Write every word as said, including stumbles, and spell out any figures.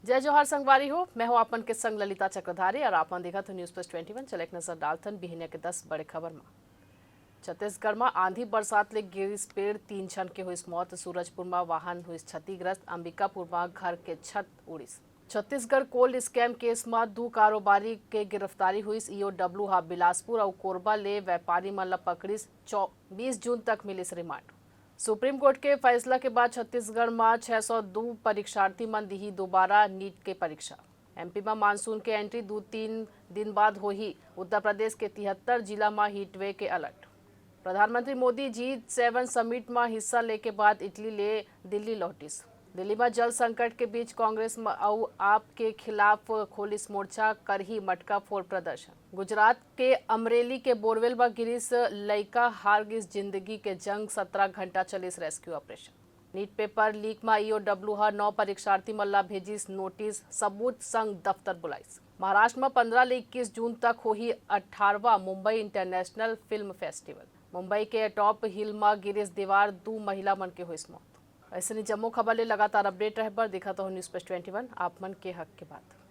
जय जोहार संगवारी हो, मैं हूं आपन के संग ललिता चक्रधारी और आपन देखत हो News Plus Twenty One। चले एक नजर डालथन बिहनिया के दस बड़े खबर मा। छत्तीसगढ़ मा आंधी बरसात ले गिरिस पेड़, तीन झन के होइस मौत। सूरजपुर मा वाहन होइस क्षतिग्रस्त, अंबिकापुर मा घर के छत उड़िस। छत्तीसगढ़ कोल्ड स्कैम केस मा दू कारोबारी के गिरफ्तारी होइस। ईओडब्ल्यू हा बिलासपुर अउ कोरबा ले व्यापारी मन ला पकड़िस। चौ-, बीस जून तक मिलिस रिमांड। सुप्रीम कोर्ट के फैसला के बाद छत्तीसगढ़ मा छह सौ दू परीक्षार्थी मन दिही दोबारा नीट के परीक्षा। एमपी मा मानसून के एंट्री दू तीन दिन बाद होही। उत्तर प्रदेश के तिहत्तर जिला मा हीट वेव के अलर्ट। प्रधानमंत्री मोदी जी सेवन समिट मा हिस्सा लेके बाद इटली ले दिल्ली लौटिस। दिल्ली मा जल संकट के बीच कांग्रेस म-, अउ आप के खिलाफ खोलिस मोर्चा, करही मटका फोड़ प्रदर्शन। गुजरात के अमरेली के बोरवेल म गिरिस लइका, हार गिस जिंदगी के जंग, सत्रह घंटा चलिस रेस्क्यू ऑपरेशन। नीट पेपर लीक म ईओडब्ल्यू ह नौ परीक्षार्थी मन ला भेजिस नोटिस, सबूत संग दफ्तर बुलाइस। महाराष्ट्र म पंद्रह ले इक्कीस जून तक होही अठारहवां Mumbai international film festival. Mumbai के टॉप हिल म गिरिस दीवार, दू महिला मन के होइस मौत। अइसने जम्मो खबर ले लगातार अपडेट रहे बर देखत रहव News Plus Twenty One, आप मन के हक के बात।